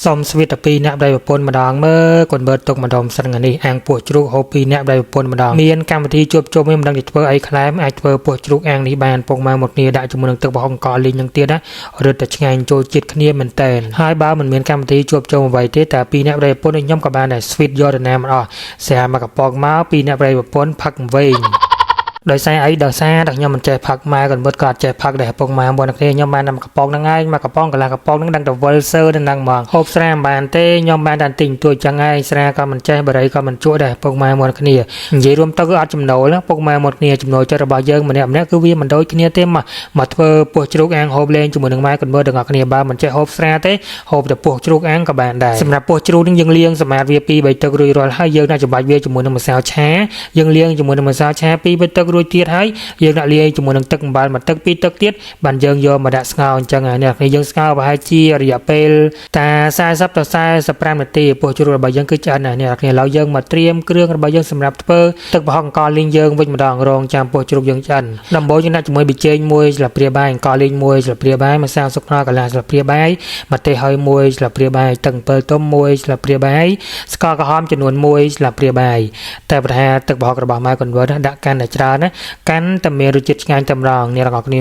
សុំស្វីតតែពីរអ្នកប្តីប្រពន្ធម្ដងមើលកូនបើទុកម្ដុំសិនថ្ងៃនេះអាំងពោះជ្រូកហូបពីរអ្នកប្តីប្រពន្ធម្ដងមានកម្មវិធីជួបជុំឯងមិនដឹងจะធ្វើអីខ្លែមអាចធ្វើពោះជ្រូកអាំងនេះបានពុកម៉ែមកគ្នាដាក់ជាមួយនឹងទឹកប្រហុកអង្ករលីងនឹងទៀតណារឹតតែឆ្ងាញ់ចូលជាតិគ្នាមែនតែនហើយបើមិនមានកម្មវិធីជួបជុំអ្វីទេតែពីរអ្នកប្តីប្រពន្ធឯងខ្ញុំក៏បានដែរស្វីតយកទៅណាមិនអស់ស្រាមកកំប៉ុងមកពីរអ្នកប្តីប្រពន្ធផឹកវិញ ដោយសារអីដោយសារតែខ្ញុំមិនចេះផឹកម៉ែកន្វិតក៏អត់ចេះផឹកដែរពុកម៉ែមួយនឹងគ្នាខ្ញុំបានតែមកកំប៉ុងហ្នឹងឯងមកកំប៉ុងកន្លះកំប៉ុងហ្នឹងដឹងតែវិលសើនៅហ្នឹងហ្មងហូបស្រាមិនបានទេខ្ញុំបានតែទិញទួចចឹងឯងស្រាក៏មិនចេះបារីក៏មិនជក់ដែរពុកម៉ែមួយនឹងគ្នានិយាយរួមទៅគឺអត់ចំណូលណាពុកម៉ែមួយគ្នាចំណូលចិត្តរបស់យើងម្នាក់ម្នាក់គឺវាមិនដូចគ្នាទេមកមកធ្វើពោះជ្រូកអាំងហូបលេងជាមួយនឹងម៉ែកន្វិតទាំងអស់គ្នាបើមិនចេះហូបស្រាទេហូបតែពោះជ្រូកអាំងក៏បានដែរសម្រាប់ពោះជ្រូកនេះយើងលាងសម្អាតវាពីរបីទឹករួចរាល់ហើយយើងដាក់ច្របាច់វាជាមួយនឹងម្សៅឆាយើងលាងជាមួយនឹងម្សៅឆាពីរបីទឹករួចទៀតហើយយើងដាក់លាយជាមួយនឹងទឹកអំបិលមួយទឹកពីរទឹកទៀតបានយើងយកមកដាក់ស្ងោរអញ្ចឹងហើយអ្នកគ្នាយើងស្ងោរប្រហែលជារយៈពេលតា40ទៅ45នាទីពោះជ្រូករបស់យើងគឺឆ្អិនហើយអ្នកគ្នាឥឡូវយើងមកត្រៀមគ្រឿងរបស់យើងសម្រាប់ធ្វើទឹកប្រហុកអង្ករលីងយើងវិញម្ដងរងចាំពោះជ្រូកយើងឆ្អិនដំបូងយើងដាក់ជាមួយប៊ីចេងមួយស្លាបព្រាបាយអង្ករលីងមួយស្លាបព្រាបាយម្សៅស៊ុបខ្នុរកន្លះស្លាបព្រាបាយម្ទេសហើយមួយស្លាបព្រាបាយទឹកអំពិលទុំមួយស្លាបព្រាបាយស្ករក្រហមចំនួន1ស្លាបព្រាបាយតែប្រហែលទឹកប្រហុករបស់ម៉ែកន្វិតដាក់កាន់តែច្រើនណាកាន់តែមានរសជាតិឆ្ងាញ់តែម្ដងអ្នកទាំងអស់គ្នា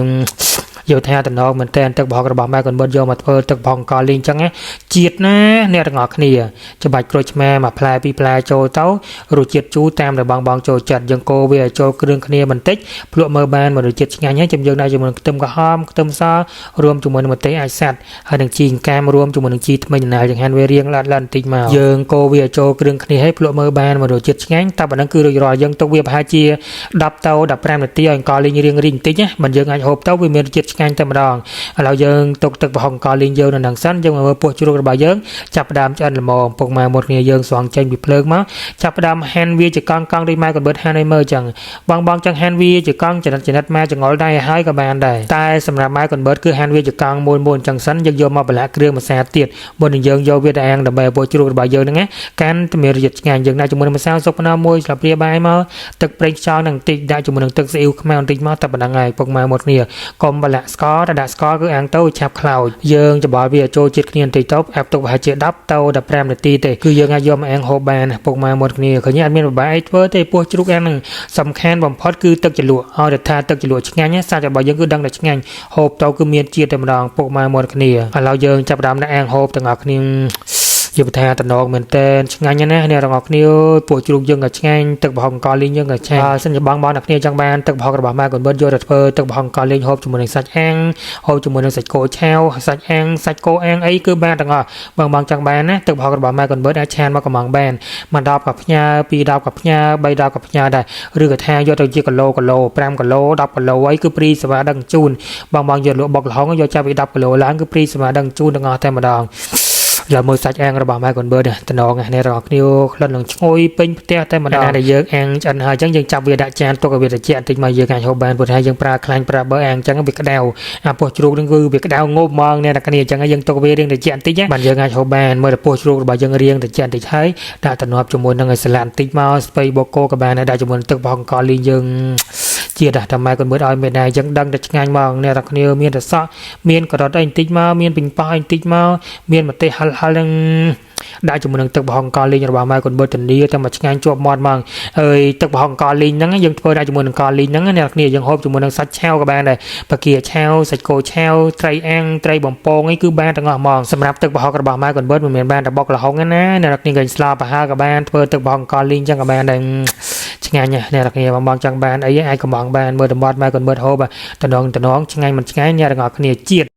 យកថាតំណងមែនតើទឹកប្រហុករបស់ម៉ែកន្វិតយកមកធ្វើទឹកប្រហុកអង្ករលីងអញ្ចឹងណាជាតិណាអ្នកទាំងអស់គ្នាច្បាច់ក្រូចឆ្មាមួយផ្លែពីរផ្លែចូលទៅរសជាតិជូរតាមដែលបងបងចូលចិត្តយើងកូរវាឲ្យចូលគ្រឿងគ្នាបន្តិចភ្លក់មើលបានមករសជាតិឆ្ងាញ់ហើយចាំយើងដាក់ជាមួយនឹងខ្ទឹមក្រហមខ្ទឹមសរួមជាមួយនឹងម្ទេសអាចសัตว์ហើយនឹងជីកាមរួមជាមួយនឹងជីថ្មីដំណើរយើងហាន់វារៀងឡាត់ឡាត់បន្តិចមកយើងកូរវាឲ្យចូលគ្រឿងគ្នាហើយភ្លក់មើលបានមករសជាតិឆ្ងាញ់តែប៉ុណ្ណឹងគឺរួចរាល់យើងទុកវាប្រហែលជា10ទៅ15នាទីឲ្យអង្ករលីងរៀងរីងបន្តិចណាមិនយើងអាចហូបទៅវាមានរសជាតិឆ្ងាញ់តែម្ដងឥឡូវយើងទុកទឹកប្រហុកអង្ករលីងយើងនៅនឹងសិនយើងមកមើលពោះជ្រូករបស់យើងចាប់ផ្ដើមឆ្អិនល្មមពុកម៉ែមុតគ្នាយើងស្រង់ចេញពីភ្លើងមកចាប់ផ្ដើមហាន់វាជាកង់កង់ដូចម៉ែកន្បិតហាន់ឲ្យមើលចឹងបងបងចង់ហាន់វាជាកង់ចំណិតចំណិតម៉ែចង្អុលដៃឲ្យហើយក៏បានដែរតែសម្រាប់ម៉ែកន្បិតគឺហាន់វាជាកង់មូលមូលចឹងសិនយើងយកមកប្រឡាក់គ្រឿងម្សាទៀតមុននឹងយើងយកវាទៅអាំងដើម្បីឲ្យពោះជ្រូករបស់យើងហ្នឹងណាកាន់តែមានរសជាតិឆ្ងាញ់យើងដាក់ជាមួយនឹងម្សៅស៊ុបខ្នុរមួយស្លាបព្រាបាយមកទឹកប្រេងខ្យងនឹងបន្តិចដាក់ជាមួយនឹងទឹកស៊ីអ៊ីវខ្មៅបន្តិចមកតែប៉ុណ្្នឹងហើយពុកម៉ែមុតគ្នាកុំប្រឡាក់ស្ករតែដាក់ស្ករគឺអាំងទៅឆាប់ខ្លោចយើងច្របល់វាឲ្យចូលជាតិគ្នាបន្តិចទៅអាប់ទុកប្រហែលជា10ទៅ15នាទីទេគឺយើងអាចយកមកអាំងហូបបានពុកម៉ែមុតគ្នាឃើញអត់មានបបាយអីធ្វើទេពោះជ្រូកអាំងហ្នឹងសំខាន់បំផុតគឺទឹកជ្រលក់ឲ្យតែថាទឹកជ្រលក់ឆ្ងាញ់សាច់របស់យើងគឺដឹងតែឆ្ងាញ់ហូបទៅគឺមានជាតិតែម្ដងពុកម៉ែមុតគ្នាឥឡូវយើងចាប់ផ្ដើមដាក់អាំងហូបទាំងអស់គ្នាជាប្រធានតំណងមែនតែនឆ្ងាញ់ណាស់អ្នកទាំងអស់គ្នាអើយពោះជ្រូកយើងក៏ឆ្ងាញ់ទឹកប្រហុកអង្ករលីងយើងក៏ឆ្ងាញ់បើសិនជាបងបងអ្នកគ្នាចង់បានទឹកប្រហុករបស់ម៉ែកូនបិទយកទៅធ្វើទឹកប្រហុកអង្ករលីងហូបជាមួយនឹងសាច់អាំងហូបជាមួយនឹងសាច់គោឆាវសាច់អាំងសាច់គោអាំងអីគឺបានទាំងអស់បងបងចង់បានណាទឹកប្រហុករបស់ម៉ែកូនបិទអាចឆានមកកំងបានមួយដបក៏ផ្ញើពីរដបក៏ផ្ញើបីដបក៏ផ្ញើដែរឬក៏ថាយកទៅជាគីឡូគីឡូ5គីឡូ10គីឡូអីគឺព្រីសេវាដឹកជូនបងបងយកលក់បុកល្ហុងយកចាប់ពី10គីឡូឡើងគឺព្រីសេវាដឹកជូនទាំងអស់តែម្ដង ឡើយមើលសាច់អាំងរបស់ម៉ែកូនបឺតតំណងអ្នកទាំងអស់គ្នាក្លិននឹងឈ្ងុយពេញផ្ទះតែម្ដងណាដែលយើងអាំងឆ្អិនហើយអញ្ចឹងយើងចាប់វាដាក់ចានទុកឲ្យវាត្រជាក់បន្តិចមកយើងអាចហូបបានព្រោះថាយើងប្រើខ្លាញ់ប្រើប៊ឺអាំងអញ្ចឹងវាក្តៅអាពោះជ្រូកហ្នឹងគឺវាក្តៅងប់ហ្មងអ្នកទាំងគ្នាអញ្ចឹងយើងទុកវារៀងត្រជាក់បន្តិចបានយើងអាចហូបបានមើលតែពោះជ្រូករបស់យើងរៀងត្រជាក់បន្តិចហើយដាក់តំណប់ជាមួយនឹងសាឡាត់បន្តិចមកស្ពៃបូកូក៏បានដែរដាក់ជាមួយនឹងទឹកប្រហុកអង្ករលីងយើងជាតិតែម៉ែកូនមើលឲ្យមេដែរអញ្ចឹងដឹងតែឆ្ងាញ់ហ្មងអ្នកទាំងគ្នាមានតែសក់មានការ៉ុតអីបន្តិចមកមានប៉េងប៉ោះអីបន្តិចមកមានម្ទេសហិលហិលនឹងដាក់ជាមួយនឹងទឹកប្រហុកអង្ករលីងរបស់ម៉ែកូនបើធានាតែមកឆ្ងាញ់ជាប់មាត់ហ្មងអើយទឹកប្រហុកអង្ករលីងហ្នឹងយើងធ្វើដាក់ជាមួយនឹងអង្ករលីងហ្នឹងអ្នកគ្នាយើងហូបជាមួយនឹងសាច់ឆាវក៏បានដែរបាគាឆាវសាច់គោឆាវត្រីអាំងត្រីបំពងអីគឺបានទាំងអស់ហ្មងសម្រាប់ទឹកប្រហុករបស់ម៉ែកូនបើមិនមែនបានតែបុកល្ហុងទេណាអ្នកគ្នាកញស្លាប្រហើក៏បានធ្វើទឹកប្រហុកអង្ករលីងចឹងក៏បានដែរឆ្ងាញ់ណាស់អ្នកគ្នាបងបងចង់បានអីអាចកំងបានមើលតំបន់ម៉ែកូនមើលហូបតំណងតំណងឆ្ងាញ់មិនឆ្ងាញ់អ្នកទាំងអស់គ្នាជាតិ។